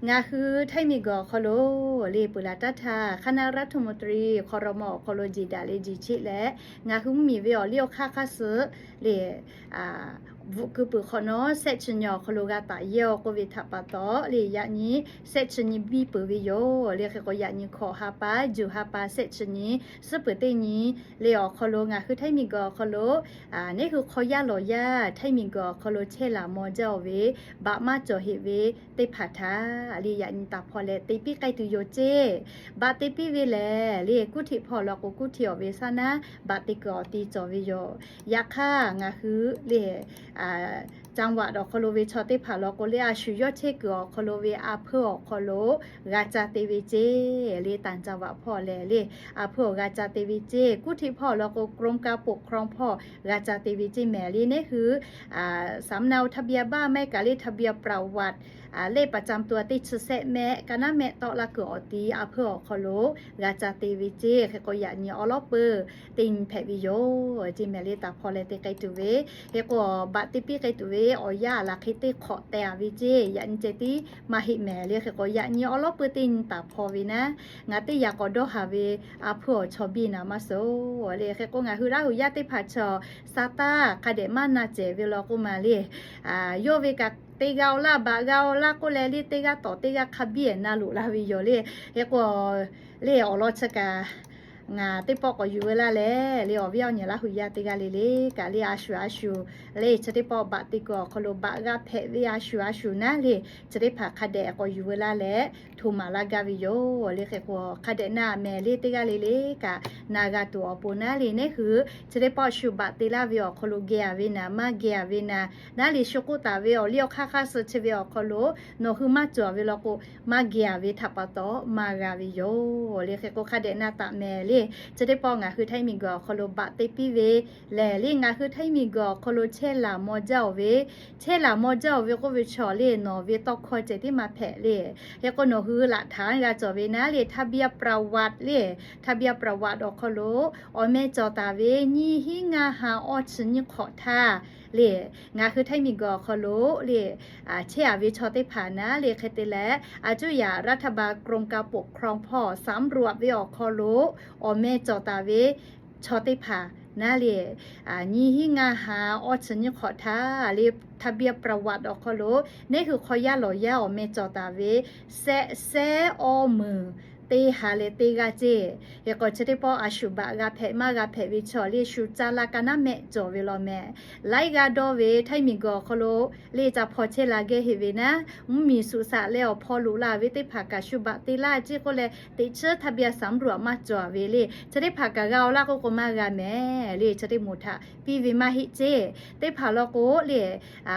Ngaˬ hui Htaiˇ miˬguiˬ awˬ hk'aw lo le peuˬ laˬ taˉ htaˇ คณะรัฐมนตรี ครม. awˬ hk'aw lo jeˬ daꞈ leh jeˬ cheˆ leh, ngaˬ hui mvuhˇmiˬ ve awˬ liˇ awˬ hk'aˇ hk'aˇ suh le bvuhꞈ keu peuˬ hk'awꞈ nawˉ, shehˆ chi nyi awˬ hk'aw lo g'a taˍ yehˇ-oˆ k'oˆ ve htaꞈ pa taw le, yaꞈ nyi shehˆ chi nyi biˇ peuˬ ve yoˬ. Le hk'e k'o, yaꞈ nyi hkawꞈ ha pa, juˬ ha pa, shehˆ chi nyi, suhˉ peuˬ teˇ nyi le awˬ hk'aw lo ngaˬ hui Htaiˇ miˬguiˬ awˬ hk'aw lo neˉ hui hk'aw yaˇ lawˬ yaˇ Htaiˇ miˬguiˬ awˬ hk'aw lo chehˇ laˬ maw jaˇ-oˬ ve baꞈ maˇ cawˬ heꞈ ve teˇ hpaˍ htaꞈ le yaꞈ nyi taˍ hpaw leh te piˇ k'ai tuˬ yoˬ ceˇ. Baꞈ te piˇ ve lehˬ le, กรุงเทพ hpawˇ law k'o กรุงเทพ awˬ ve saˉ naˉ baꞈ te kuiˬ awˬ ti cawˬ ve yoˬ. Yaꞈ hk'aˇ ngaˬ hui le จังหวัด awˬ hk'aw lo ve chaw teˇ hpaˍ law k'o le, a shu yawˇ chehˇ kuiˬ awˬ hk'aw lo ve a hpeuˇ awˬ hk'aw lo g'a ca te ve ceˇ. Le ต่างจังหวัด hpawˇ lehˬ le, a hpeuˇ awˬ g'a ca te ve ceˇ. กรุงเทพ hpawˇ law k'o กรมการปกครอง hpawˇ g'a ca te ve ceˇ mehˍ. Le neˉ hui สำเนาทะเบียนบ้าน maˇ heˆ kaꞈ le ทะเบียนประวัติ เลขประจำตัว teˇ chi sehˆ mehˆ ka naˉ mehˆ tawˆ la kuiˬ awˬ ti a hpeuˇ awˬ hk'aw lo g'a ca te ve ceˇ. Hk'e k'o, yaꞈ nyi awˉ lawˉ peuˬ teˇ nyi hpehꞈ ve yoˬ ceˇ mehˍ. Le taˍ hpaw leh te k'ai tuˬ ve, hk'e k'o, baꞈ te piˇ k'ai tuˬ ve awˬ yanˇ laˬ hk'e teˇ hk'awꞈ teh-a ve ceˇ. Yaꞈ nyi ceh tiˉ maˇ heˆ mehˍ. Le hk'e k'o, yaꞈ nyi awˉ lawˉ peuˬ teˇ nyi taˍ hpaw ve naˉ, ngaˬ teˇ yaꞈ k'awꞈ dawˇ haˍ ve a hpeuˇ awˬ chaw biˇ naˍ maˇ suh. Le hk'e k'o, ngaˬ hui Laˇ huˍ yaˇ teˇ hpaˍ chaw sa taˇ hk'a dehꞈ maˇ na cehˬ ve law k'oˆ ma le, yawˇ ve kaꞈ teˇ g'aˇ-oˬ laˇ, baꞈ g'aˇ-oˬ laˇ k'oˆ leh le, teˇ g'aˇ tawˍ teˇ g'aˇ hk'a biˇ-ehˍ na loꞈ la ve yoˬ le. Hk'e k'o, le awˬ lawn chi kaꞈ ngaˬ teˇ pawˆ k'awꞈ yuˬ veu laˇ leh, le awˬ viˉ awˬ nyi Laˇ huˍ yaˇ teˇ g'aˇ le le kaꞈ le a shu a shu le chi teˇ pawˆ baꞈ te kuiˬ awˬ hk'aw lo baꞈ g'a hpehꞈ ve a shu a shu naˉ le, chi teˇ hpaˍ hk'a dehꞈ k'awꞈ yuˬ veu laˇ leh hto maˍ laˇ gaˇ ve yoˬ. Le hk'e k'o, hk'a dehꞈ na mehˍ le teˇ g'aˇ le le kaꞈ na g'a tuˬ awˬ pon naˉ le, neˉ hui chi teˇ pawˆ shu baꞈ te laˇ ve awˬ hk'aw lo geh-a ve naˍ, maˇ geh-a ve naˍ, naˉ le shu k'oˆ taˍ ve awˬ liˇ awˬ hk'aˇ hk'aˇ suh chi ve awˬ hk'aw lo nawˬ hui maˇ cawˬ ve law k'o, maˇ geh-a ve htaꞈ pa taw maˇ g'a ve yoˬ. Le hk'e k'o, hk'a dehꞈ na taˍ mehˍ le. Chi teˇ pawˆ ngaˬ hui Htaiˇ miˬguiˬ awˬ hk'aw lo baꞈ te piˇ ve lehˬ le, ngaˬ hui Htaiˇ miˬguiˬ awˬ hk'aw lo chehˇ laˬ maw jaˇ-oˬ ve, chehˇ laˬ maw jaˇ-oˬ ve k'oˆ ve chaw le, nawˬ ve tawˇ hkawˇ ceh tiˉ maˇ hpehꞈ le. Hk'e k'o, nawˬ hui laꞈ htaꞈ g'a cawˬ ve naˉ le, ทะเบียนประวัติ le, ทะเบียนประวัติ awˬ hk'aw lo awˬ meh cawˬ taˍ ve nyiˇ hinˉ ngaˇ ha awˇ chi nyiˇ hk'awꞈ htaˇ le, ngaˬ hui Htaiˇ miˬguiˬ awˬ hk'aw lo le chehˇ-a ve chaw teˇ hpaˍ naˉ le, hk'e te leh a cuˇ yaꞈ รัฐบาล กรมการปกครอง hpawˇ สำรวจ ve awˬ hk'aw lo awˬ meh cawˬ taˍ ve chaw teˇ hpaˍ naˉ le, nyiˇ hinˉ ngaˇ ha awˇ chi nyiˇ hk'awꞈ htaˇ le, ทะเบียนประวัติ awˬ hk'aw lo neˉ hui hk'aw yaˇ lawˬ yaˇ awˬ meh cawˬ taˍ ve sehˆ sehˉ awˇ meunˍ teˇ ha leh teˇ g'aˇ ceˇ. Hk'e k'o, chi teˇ pawˆ a shu baꞈ g'a hpehꞈ maˇ g'a hpehꞈ ve chaw le shu caˇ la ka naˉ mehˆ cawˬ ve law mehˍ. Laiˉ g'aˇ dawˇ ve Htaiˇ miˬguiˬ awˬ hk'aw lo le ca hpaw chehˇ la geh heꞈ ve naˉ, mvuhˇmiˬ suꞈ saꞈ leh awˬ hpaw loꞈ la ve teˇ hpaˍ kaꞈ shu baꞈ te laˇ ceˇ k'oˆ leh, teꞈ chiˉ ทะเบียนสำรวจ maˇ cawˬ ve le, chi teˇ hpaˍ kaꞈ g'a-oˬ laˇ k'oˆ k'o maˇ g'a mehˍ le, chi teˇ moˍ htaꞈ piˇ ve maˇ heˆ ceˇ. Teˇ hpaˍ law k'o le,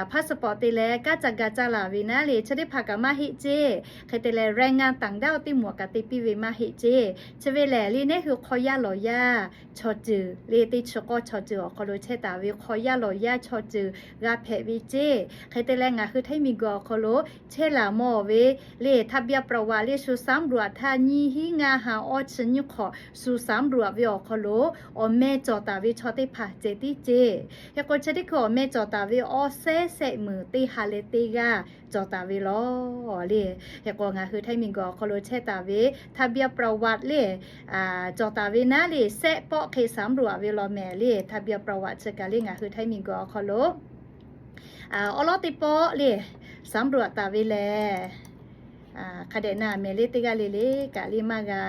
passport te leh kanˉ ca ga caˇ laˬ ve naˉ le, chi teˇ hpaˍ kaꞈ maˇ heˆ ceˇ. Hk'e te leh แรงงานต่างด้าว teˇ moˍ kaꞈ te piˇ ve maˇ heˆ ceˇ. Chi ve lehˬ le, neˉ hui hk'aw yaˇ lawˬ yaˇ chaw ceuˬ le, teˇ chi k'awˇ chaw ceuˬ awˬ hk'aw lo chehˇ taˍ ve hk'aw yaˇ lawˬ yaˇ chaw ceuˬ g'a hpehꞈ ve ceˇ. Hk'e te leh ngaˬ hui Htaiˇ miˬguiˬ awˬ hk'aw lo chehˇ laˬ maw ve le, ทะเบียนประวัติ le shu สำรวจ htaˇ nyiˇ hinˉ ngaˇ ha awˇ chi nyiˇ hk'awꞈ shu สำรวจ ve awˬ hk'aw lo awˬ meh cawˬ taˍ ve chaw teˇ hpaˍ ceh tiˉ ceˇ. Hk'e k'o, chi teˇ hkui awˬ meh cawˬ taˍ ve awˇ sehˉ sehˆ meunˍ teˇ ha leh teˇ g'aˇ cawˬ taˍ ve law le. Hk'e k'o, ngaˬ hui Htaiˇ miˬguiˬ awˬ hk'aw lo chehˇ taˍ ve ทะเบียนประวัติ le cawˬ taˍ ve naˉ le, sehˆ pawˆ hk'e สำรวจ ve law mehˍ le, ทะเบียนประวัติ chi kaꞈ le ngaˬ hui Htaiˇ miˬguiˬ awˬ hk'aw lo awˉ lawˉ teˇ pawˆ le สำรวจ taˍ ve lehˬ, hk'a dehꞈ na mehˍ le teˇ g'aˇ le le kaꞈ le maˇ g'a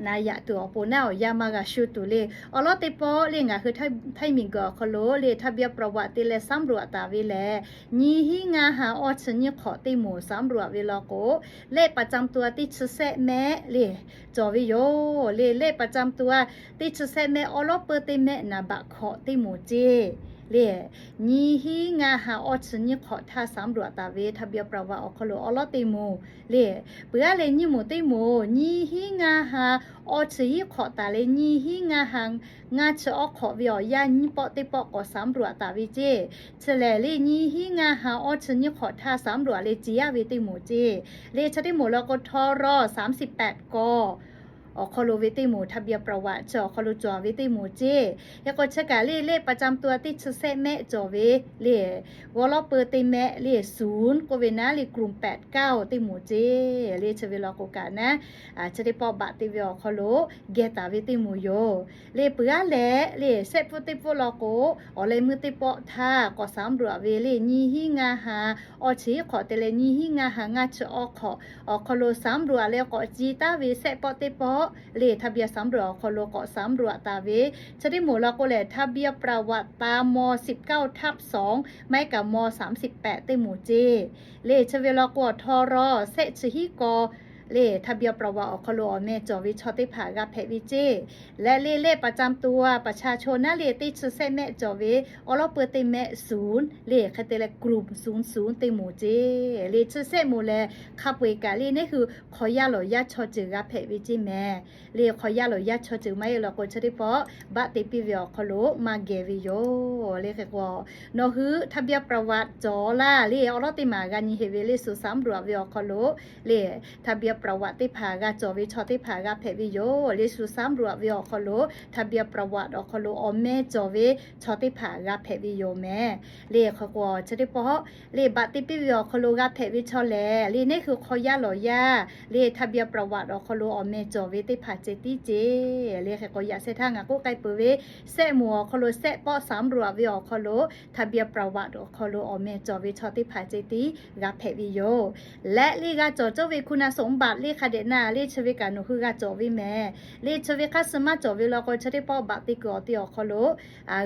na yaꞈ tuˬ awˬ pon naˉ awˬ yanˇ maˇ g'a shu tuˬ le. Awˉ lawˉ teˇ pawˆ le ngaˬ hui Htaiˇ miˬguiˬ awˬ hk'aw lo le ทะเบียนประวัติ te leh สำรวจ taˍ ve lehˬ, nyiˇ hinˉ ngaˇ ha awˇ chi nyiˇ hk'awꞈ teˇ moˍ สำรวจ ve law k'o, เลขประจำตัว teˇ chi sehˆ mehˆ le cawˬ ve yoˬ le. เลขประจำตัว teˇ chi sehˆ mehˆ awˉ lawˉ peuˬ teˇ mehˆ naˍ baꞈ hkawꞈ teˇ moˍ ceˇ le. Nyiˇ hinˉ ngaˇ ha awˇ chi nyiˇ hk'awꞈ htaˇ สำรวจ taˍ ve ทะเบียนประวัติ awˬ hk'aw lo awˉ lawˉ teˇ moˍ le, peuˬ aˉ leh nyiˇ moˍ teˇ moˍ nyiˇ hinˉ ngaˇ ha awˇ chi hiˉ hk'awꞈ taˍ leh nyiˇ hinˉ ngaˇ ha ngaˇ chi awˇ hk'awꞈ ve awˬ yanˇ nyiˇ pawˆ teˇ pawˆ k'awꞈ สำรวจ taˍ ve ceˇ. Chi lehˬ le, nyiˇ hinˉ ngaˇ ha awˇ chi nyiˇ hk'awꞈ htaˇ สำรวจ leh ce yaˇ ve teˇ moˍ ceˇ le. Chi teˇ moˍ law k'o ทร สามสิบแปด ก awˬ awˬ hk'aw lo ve teˇ moˍ ทะเบียนประวัติ chi awˬ hk'aw lo cawˬ ve teˇ moˍ ceˇ. Hk'e k'o chi kaꞈ le เลขประจำตัว teˇ chi sehˆ mehˆ cawˬ ve le, g'awˇ lawˉ peuˇ teˇ mehˆ le, ศูนย์ k'oˆ ve naˉ le, กลุ่มแปดเก้า teˇ moˍ ceˇ. Le chi ve law k'o kaꞈ naˉ, chi teˇ pawˆ baꞈ te ve awˬ hk'aw lo geh taˍ ve teˇ moˍ yoˬ. Le peuˬ aˉ leh le sehˆ pfuhˇ teˇ pfuhˇ law k'o, awˬ leh meuˇ teˇ pawˆ htaˇ k'awꞈ สำรวจ ve le nyiˇ hinˉ ngaˇ ha awˇ chi hiˉ hk'awꞈ te leh nyiˇ hinˉ ngaˇ ha ngaˇ chi awˇ hk'awꞈ awˬ hk'aw lo สำรวจ leh k'awꞈ ci taˉ ve sehˆ pawˆ teˇ pawˆ le ทะเบียนสำรวจ awˬ hk'aw lo k'awꞈ สำรวจ taˍ ve chi teˇ moˍ law k'o lehˬ, ทะเบียนประวัติ ตาม ม. สิบเก้าทับสอง maˇ heˆ kaꞈ ม. สามสิบแปด teˇ moˍ ceˇ. Le chi ve law k'o awˬ ทร. sehˆ chi hiˉ kaw le ทะเบียนประวัติ awˬ hk'aw lo awˬ meh cawˬ ve chaw teˇ hpaˍ g'a hpehꞈ ve ceˇ. Leh le เลขประจำตัวประชาชน naˉ le teˇ chi sehˆ mehˆ cawˬ ve awˉ lawˉ peuˇ teˇ mehˆ ศูนย์ le hk'e te leh กลุ่มศูนย์ศูนย์ teˇ moˍ ceˇ. Le chi sehˆ moˍ lehˬ hk'a peu-eˬ kaꞈ le neˉ hui hk'aw yaˇ lawˬ yaˇ chaw ceuˬ g'a hpehꞈ ve ceˇ mehˍ. Le hk'aw yaˇ lawˬ yaˇ chaw ceuˬ maˇ heˆ law k'o chi teˇ pawˆ baꞈ te piˇ ve awˬ hk'aw lo maˇ geh ve yoˬ. Le hk'e k'o nawˬ hui ทะเบียนประวัติ cawˬ laˇ le awˉ lawˉ teˇ maˬ g'a nyi heꞈ ve le shu สำรวจ ve awˬ hk'aw lo le ทะเบียนประวัติ teˇ hpaˍ g'a cawˬ ve chaw teˇ hpaˍ g'a hpehꞈ ve yoˬ. Le shu สำรวจ ve awˬ hk'aw lo ทะเบียนประวัติ awˬ hk'aw lo awˬ meh cawˬ ve chaw teˇ hpaˍ g'a hpehꞈ ve yoˬ mehˍ. Le hk'e k'o chi teˇ pawˆ le baꞈ te piˇ ve awˬ hk'aw lo g'a hpehꞈ ve chaw lehˬ le neˉ hui hk'aw yaˇ lawˬ yaˇ le ทะเบียนประวัติ awˬ hk'aw lo awˬ meh cawˬ ve teˇ hpaˍ ceh tiˉ ceˇ. Le hk'e k'o yaꞈ sheh htaˇ ngaˬ k'oˆ k'ai peuˬ ve sehˆ moˍ awˬ hk'aw lo sehˆ pawˆ สำรวจ ve awˬ hk'aw lo ทะเบียนประวัติ awˬ hk'aw lo awˬ meh cawˬ ve chaw teˇ hpaˍ ceh tiˉ g'a hpehꞈ ve yoˬ. Leh le g'a cawˬ cawˇ ve คุณสมบัติ le hk'a dehꞈ na le chi ve kaꞈ nawˬ hui g'a cawˬ ve mehˍ. Le chi ve hk'aˇ suh maˇ cawˬ ve law k'o chi teˇ pawˆ baꞈ te kuiˬ awˬ te awˬ hk'aw lo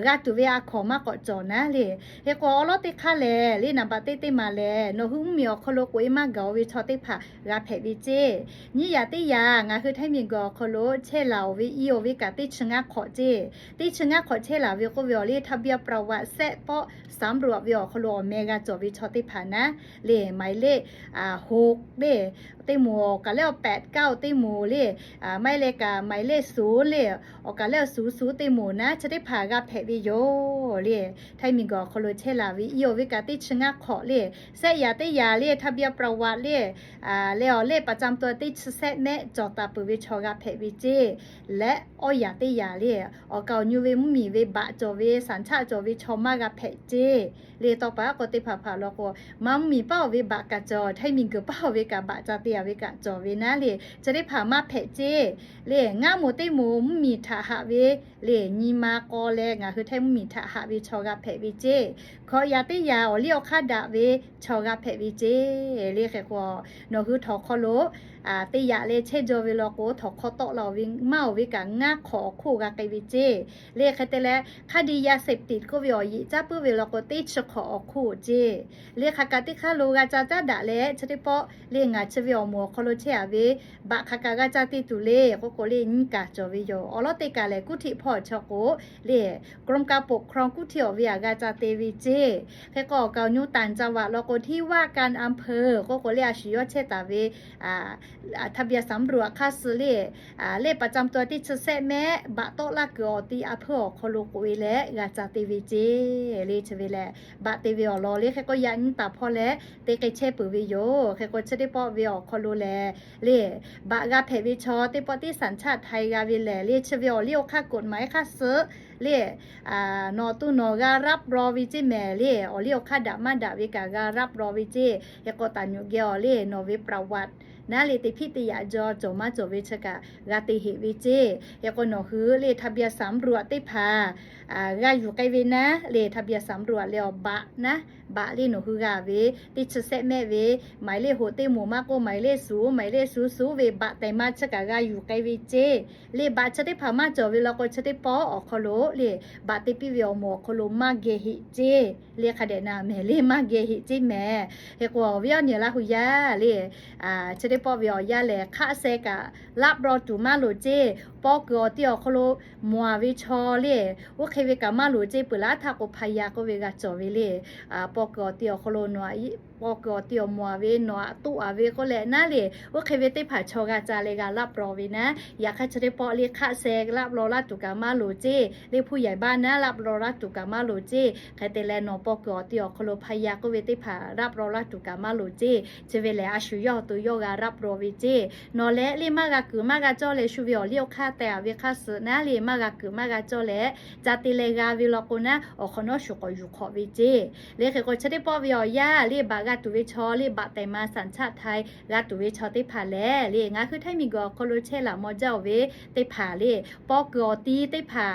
g'a tuˬ ve a hkawnˍ maˇ k'awꞈ cawˬ naˉ le. Hk'e k'o awˉ lawˉ teˇ hk'aˇ lehˬ le naˍ baꞈ teˇ teˇ maˬ lehˬ nawˬ hui mvuhˇmiˬ awˬ hk'aw lo k'oꞈ-e maˇ gaˬ-o ve chaw teˇ hpaˍ g'a hpehꞈ ve ceˇ. Nyiˇ yaꞈ teˇ yaꞈ ngaˬ hui htaiˇ miˬ guiˬ awˬ hk'aw lo chehˇ laˬ-oˬ ve i-oˬ ve kaꞈ teˇ chi ngaˇ hk'awꞈ ceˇ. Teˇ chi ngaˇ hk'awꞈ chehˇ laˬ ve k'oˆ ve awˬ le ทะเบียนประวัติ sehˆ pawˆ สำรวจ ve awˬ hk'aw lo awˬ meh g'a cawˬ ve chaw teˇ hpaˍ naˉ le maˍ le hoꞈ le teˇ moˍ awˬ kaˬ lehˉ awˬ แปดเก้า teˇ moˍ le maˇ heˆ leh kaꞈ maˍ le suˍ le awˬ kaˬ lehˉ awˬ suˍ suˍ teˇ moˍ naˉ chi teˇ hpaˍ g'a hpehꞈ ve yoˬ le. Htaiˇ miˬ guiˬ awˬ hk'aw lo chehˇ laˬ ve i-oˬ ve kaꞈ teˇ chi ngaˇ hk'awꞈ le, sehˆ yaꞈ teˇ yaꞈ le ทะเบียนประวัติ le le awˬ เลขประจำตัว teˇ chi sehˆ mehˆ cawˬ taˍ peuˬ ve chaw g'a hpehꞈ ve ceˇ. Leh awˇ yaꞈ teˇ yaꞈ le awˬ kaˍ awˬ nyu ve mvuhˇmiˬ ve baꞈ cawˬ ve สัญชาติ cawˬ ve chaw maˇ g'a hpehꞈ ceˇ. Le tawˇ pa aˉ k'o teˇ hpaˍ hpaˍ law k'o maˇ mvuhˇmiˬ paˉ-oˬ ve baꞈ kaꞈ cawˬ, htaiˇ miˬ guiˬ paˉ-oˬ ve kaꞈ baꞈ ca te-a ve kaꞈ cawˬ ve naˉ le chi teˇ hpaˍ maˇ hpehꞈ ceˇ. Le ngaˇ moˍ teˇ moˍ mvuhˇmiˬ htaꞈ haꞈ ve le nyi ma k'aw leh ngaˬ hui htaiˇ mvuhˇmiˬ htaꞈ haꞈ ve chaw g'a hpehꞈ ve ceˇ. Hkawꞈ yaꞈ teˇ yaꞈ awˬ liˇ awˬ hk'aˇ daꞈ ve chaw g'a hpehꞈ ve ceˇ. Le hk'e k'o nawˬ hui htawnˍ hk'aw lo teˇ yaꞈ leh chehˇ jaw ve law k'o htawnˍ hk'aw tawˆ la-oˬ ve maˇ-oˬ ve kaꞈ ngaˇ hk'awꞈ awˬ hk'oˆ g'a k'ai ve ceˇ. Le hk'e te leh คดียาเสพติด k'oˆ ve awˬ yeꞈ caˉ puiˉ ve law k'o teˇ chi hk'awꞈ awˬ hk'oˆ ceˇ. Le hk'aˬ kaꞈ teˇ hk'aˇ lo g'a ca caˉ daꞈ leh chi teˇ pawˆ le ngaˬ chi ve awˬ moˍ awˬ hk'aw lo chehˇ-a ve baꞈ hk'aˬ kaꞈ g'a ca te tuˬ le k'oˆ k'o le nyiˇ kaꞈ cawˬ ve yoˬ. Awˬ lawˉ teˇ kaꞈ lehˬ กรุงเทพ hpawˇ chaw k'o le กรมการปกครอง กรุงเทพ awˬ ve aꞈ g'a ca te ve ceˇ. Hk'e k'o awˬ kaˍ awˬ nyu ต่างจังหวัด law k'o ที่ว่าการอำเภอ k'oˆ k'o le a shu yawˇ chehˇ taˍ ve ทะเบียนสำรวจ hk'aˇ suh le le ประจำตัว teˇ chi sehˆ mehˆ baꞈ tawˆ laˇ kuiˬ awˬ ti a hpeuˇ awˬ hk'aw lo k'oꞈ-e leh g'a ca te ve ceˇ. Le chi ve lehˬ baꞈ te ve awˬ lawn le hk'e k'o yaꞈ nyi taˍ hpawˇ leh te k'ai chehˇ peuˬ ve yoˬ. Hk'e k'o chi teˇ pawˆ ve awˬ hk'aw lo lehˬ le baꞈ g'a hpehꞈ ve chaw teˇ pawˆ teˇ สัญชาติไทย g'a ve lehˬ le chi ve awˬ liˇ awˬ hk'aˇ กฎหมาย hk'aˇ suh le nawˬ tu nawˬ g'a รับรอง ve ceˇ mehˍ le. Awˬ liˇ awˬ hk'aˇ daꞈ maˇ daꞈ ve kaꞈ g'a รับรอง ve ceˇ. Hk'e k'o taˍ nyuꞈ geh awˬ le nawˬ ve ประวัติ naˉ le teˇ hpiˆ teˇ yaꞈ jaw cawˬ maˇ cawˬ ve chi kaꞈ g'a te heꞈ ve ceˇ. Hk'e k'o nawˬ hui le ทะเบียนสำรวจ teˇ hpaˍ g'a yuˬ k'ai ve naˉ le ทะเบียนสำรวจ leh awˬ baꞈ naˉ baꞈ le nawˬ hui g'a ve teˇ chi sehˆ mehˆ ve หมายเลข hoꞈ teˇ moˍ maˇ k'oˆ หมายเลข suˍ หมายเลข suˍ suˍ ve baꞈ tehˬ ma chi kaꞈ g'a yuˬ k'ai ve ceˇ. Le baꞈ chi teˇ hpaˍ maˇ cawˬ ve law k'o chi teˇ pawˆ awˬ hk'aw lo le baꞈ te piˇ ve awˬ moˍ awˬ hk'aw lo maˇ geh heꞈ ceˇ. Le hk'a dehꞈ na mehˍ le maˇ geh heꞈ ceˇ mehˍ. Hk'e k'o awˬ viˉ awˬ nyi laˇ hui yaˇ le chi teˇ pawˆ ve awˬ yaˇ lehˬ hk'aˆ seh kaꞈ รับรอง tuˬ maˇ loˍ ceˇ. Paw kuiˬ awˬ ti awˬ hk'aw lo mawˬ-a ve chaw le oˇ hk'e ve kaꞈ maˇ loˍ ceˇ. Peuˬ laˇ htaˇ k'o พยาน k'oˆ ve g'a cawˬ ve le. Paw kuiˬ awˬ ti awˬ hk'aw lo nawˬ paw kuiˬ awˬ ti awˬ mawˬ a ve, nawˬ aꞈ toˆ a ve k'oˆ leh naˉ le, oˇ hk'e ve teˇ hpaˍ chaw g'a ca leh g'a laˇ praw ve naˉ. Yaꞈ hk'aˇ chi teˇ pawˆ le hk'aˆ sheh laˇ praw laˇ tuˬ kaꞈ maˇ loˍ ceˇ. Le hpu yaiˬ baˆ naˉ laˇ praw laˇ tuˬ kaꞈ maˇ loˍ ceˇ. Hk'e te leh nawˬ paw kuiˬ awˬ ti awˬ hk'aw lo hpa yaˇ k'oˆ ve teˇ hpaˍ laˇ praw laˇ tuˬ kaꞈ maˇ loˍ ceˇ. Chi ve lehˬ a shu yawˇ awˬ to yawˇ g'a laˇ praw ve ceˇ. Nawˬ leh le maˇ g'a kuiˬ maˇ g'a cawˇ leh shu ve awˬ liˇ awˬ hk'aˇ teh a ve hk'aˇ suh naˉ le maˇ g'a kuiˬ maˇ g'a cawˇ leh ca te leh g'a ve law k'o naˉ, awˬ hk'awꞈ nawˉ shu k'awꞈ yuˬ hk'awꞈ ve ceˇ. Le hk'e k'o chi teˇ pawˆ ve awˬ yanˇ le baꞈ g'a tuˬ ve chaw le baꞈ tehˬ ma สัญชาติไทย g'a tuˬ ve chaw teˇ hpaˍ lehˬ le ngaˬ hui htaiˇ miˬguiˬ awˬ hk'aw lo chehˇ laˬ maw jaˇ-oˬ ve teˇ hpaˍ le paw kuiˬ awˬ ti teˇ hpaˍ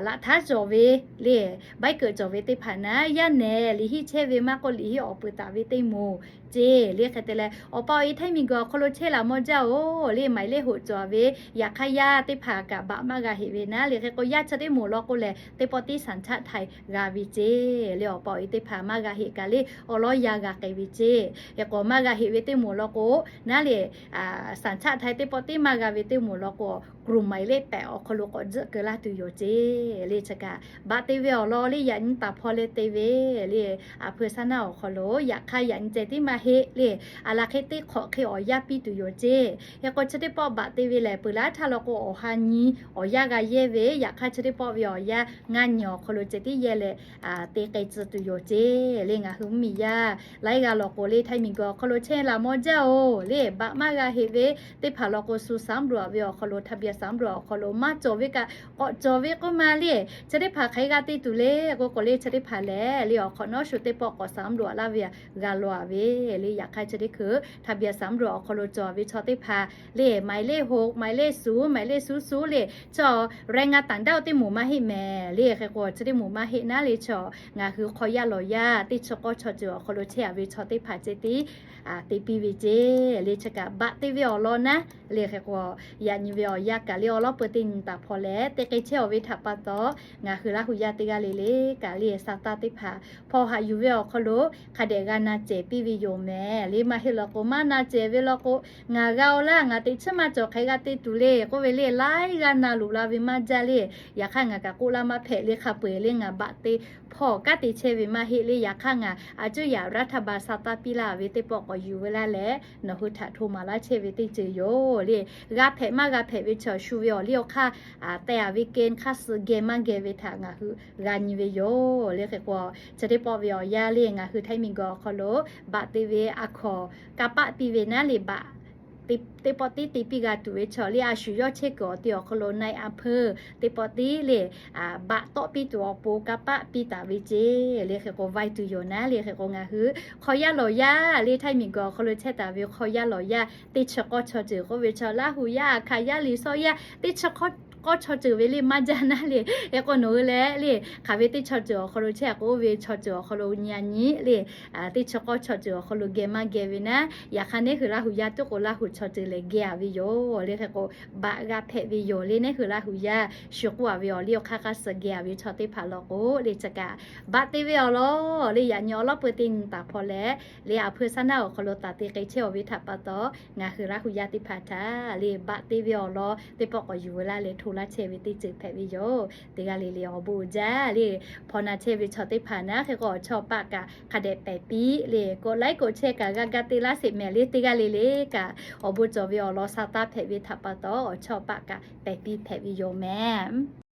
laꞈ htaˉ cawˬ ve le baiˉ keunˍ cawˬ ve teˇ hpaˍ naˉ yaˇ nehˬ liꞈ hiˆ chehˇ ve maˇ k'oˆ liꞈ hiˆ awˬ peuˬ taˍ ve teˇ moˍ ceˇ. Le hk'e te leh awˬ pa awˬ e htaiˇ miˬguiˬ awˬ hk'aw lo chehˇ laˬ maw jaˇ-oˬ le maˍ le hoꞈ cawˬ ve yaꞈ hk'aˇ yaˇ teˇ hpaˍ kaꞈ baꞈ maˇ g'a heꞈ ve naˉ le hk'e k'o yaˇ chi teˇ moˍ law k'o lehˬ teˇ pawˆ tiˉ สัญชาติไทย g'a ve ceˇ. Le awˬ pa awˬ e teˇ hpaˍ maˇ g'a heꞈ kaꞈ le awˬ lawˉ yaˇ g'a k'ai ve ceˇ. Hk'e k'o maˇ g'a heꞈ ve teˇ moˍ law k'o naˉ le สัญชาติไทย teˇ pawˆ tiˉ maˇ g'a ve teˇ moˍ law k'o กลุ่มหมายเลขแปด awˬ hk'aw lo k'awꞈ tzuhˆ keu laˇ tuˬ yoˬ ceˇ. Le chi kaꞈ baꞈ te ve awˬ lawn le yaꞈ nyi taˍ hpaw leh te ve le aˬ hpui saˉ naˇ awˬ hk'aw lo yaꞈ hk'aˇ yaꞈ nyi ceh tiˉ maˇ heˆ le aˬ laˬ hk'e teˇ hk'awꞈ hk'e awˬ yaˇ piˇ tuˬ yoˬ ceˇ. Hk'e k'o chi teˇ pawˆ baꞈ te ve lehˬ peuˬ laˇ htaˇ law k'o awˬ ha nyi awˬ yaˇ g'a yehˇ ve yaꞈ hk'aˇ chi teˇ pawˆ ve awˬ yaˇ ngaˇ nyi awˬ hk'aw lo ceh tiˉ yehˇ leh te k'ai tcuh tuˬ yoˬ ceˇ. Le ngaˬ hui mvuhˇmiˬ yaˇ laiˉ g'aˇ law k'o le htaiˇ miˬguiˬ awˬ hk'aw lo chehˇ laˬ maw jaˇ-oˬ le baꞈ maˇ g'a heꞈ ve teˇ hpaˍ law k'o ศูนย์สำรวจ ve awˬ hk'aw lo ทะเบียนสำรวจ awˬ hk'aw lo maˇ cawˬ ve kaꞈ k'awꞈ cawˬ ve k'oˆ ma le chi teˇ hpaˍ hk'aˬ hk'e g'a te tuˬ le k'oˆ k'o le chi teˇ hpaˍ lehˬ le awˬ hk'awꞈ nawˉ shu teˇ pawˆ k'awꞈ สำรวจ laˇ ve g'a law ve le yaꞈ hk'aˇ chi teˇ hkui ทะเบียนสำรวจ awˬ hk'aw lo cawˬ ve chaw teˇ hpaˍ le หมายเลขหก หมายเลขศูนย์ หมายเลขศูนย์ศูนย์ le chaw แรงงานต่างด้าว teˇ moˍ maˇ heˆ mehˍ le hk'e k'o chi teˇ moˍ maˇ heˆ naˉ le chaw ngaˬ hui hk'aw yaˇ lawˬ yaˇ teˇ chi k'awˇ chaw ceuˬ awˬ hk'aw lo chehˇ a ve chaw teˇ hpaˍ ceh tiˉ te piˇ ve ceˇ. Le chi kaꞈ baꞈ te ve awˬ lawn naˉ le hk'e k'o yaꞈ nyi ve awˬ yaˇ kaꞈ le awˬ lawˉ peu teˇ nyi taˍ hpaw leh te k'ai chehˇ a ve htaꞈ pa taw ngaˬ hui Laˇ hu yaˇ teˇ g'aˇ le le kaꞈ le sa taˇ teˇ hpaˍ hpaw haꞈ yuˬ ve awˬ hk'aw lo hk'a dehꞈ g'a na cehˬ piˇ ve yoˬ mehˍ. Le maˇ heˆ law k'o maˇ na cehˬ ve law k'o ngaˬ g'a-oˬ laˇ ngaˬ teꞈ chiˉ maˇ cawˬ hk'aˬ hk'e g'a te tuˬ le k'oˆ ve le laiˉ g'aˇ na luˬ la ve maˇ jaˇ le. Yaꞈ hk'aˇ ngaˬ kaꞈ k'oˆ laˇ maˇ hpehꞈ le hk'a peu-eˬ le ngaˬ baꞈ te hpaw kaˉ te chehˇ ve maˇ heˆ le yaꞈ hk'aˇ ngaˬ a cuˇ yaꞈ รัฐบาล sa taˇ piˇ laˇ ve teˇ pawˆ k'awꞈ yuˬ ve laˇ leh nawˬ hui htaꞈ hto maˍ laˇ chehˇ ve teˇ ceuˬ yoˬ le. G'a hpehꞈ maˇ g'a hpehꞈ ve chaw shu ve awˬ liˇ awˬ hk'aˇ te a ve kehˬ hk'aˇ suh geh maˇ geh ve htaꞈ ngaˬ hui g'a nyi ve yoˬ le hk'e k'o chi teˇ pawˆ ve awˬ yaˇ le ngaˬ hui htaiˇ miˬguiˬ awˬ hk'aw lo baꞈ te ve a hkaw kanˇ paˆ piˇ ve naˉ le baꞈ teˇ pawˆ tiˉ te piˇ g'a tuˬ ve chaw le a shu yawˇ chehˇ kuiˬ awˬ ti awˬ hk'aw lo นายอำเภอ teˇ pawˆ tiˉ le baꞈ tawˆ piˇ tuˬ awˬ pon kanˇ paˆ piˇ taˍ ve ceˇ. Le hk'e k'o vaiˇ tuˬ yoˬ naˉ le hk'e k'o ngaˬ hui hk'aw yaˇ lawˬ yaˇ le htaiˇ miˬguiˬ awˬ hk'aw lo chehˇ taˍ ve hk'aw yaˇ lawˬ yaˇ teˇ chi k'awˇ chaw ceuˬ k'oˆ ve chaw Laˇ hu yaˇ a hkaˍ yaˇ liꞈ sawˆ yaˇ teˇ chi k'awˇ chaw ceuˬ ve le maˇ jaˇ naˉ le. Hk'e k'o nawˬ hui leh le hk'aˬ ve teˇ chaw ceuˬ awˬ hk'aw lo chehˇ a k'o oˇ ve chaw ceuˬ awˬ hk'aw lo nyi a nyi le teˇ chi k'awˇ chaw ceuˬ awˬ hk'aw lo geh maˇ geh ve naˉ. Yaꞈ hk'aˇ neˉ hui Laˇ hu yaˇ tuˉ k'o Laˇ hu chaw ceuˬ lehˬ geh a ve yoˬ le hk'e k'o baꞈ g'a hpehꞈ ve yoˬ le neˉ hui Laˇ hu yaˇ shu k'oˆ a ve awˬ liˇ awˬ hk'aˇ hk'aˇ suh geh a ve chaw teˇ hpaˍ law k'o le chi kaꞈ baꞈ te ve awˬ lawn le yaꞈ nyi awˬ lawˉ peu teˇ nyi taˍ hpaw leh le a hpui saˉ naˉ awˬ hk'aw lo taˍ te k'ai chehˇ a ve htaꞈ pa taw ngaˬ hui Laˇ hu yaˇ teˇ hpaˍ htaꞈ le baꞈ te ve awˬ lawn teˇ pawˆ k'awꞈ yuˬ ve laˇ leh hto laˇ chehˇ ve teˇ ceuˬ hpehꞈ ve yoˬ. Teˇ g'aˇ le le awˬ bon jaˇ le hpaw na chehˇ ve chaw teˇ hpaˍ naˉ hk'e k'o awˬ chawˇ paˆ kaꞈ hk'a dehꞈ pehˬ piˇ le k'oˆ laiˉ k'oˆ chehˇ kaꞈ g'a ga te laˇ sheˍ mehˍ le teˇ g'aˇ le le kaꞈ awˬ bon cawˬ ve awˬ lawn sa taˇ hpehꞈ ve htaꞈ pa taw awˬ chawˇ paˆ kaꞈ pehˬ piˇ hpehꞈ ve yoˬ mehˍ.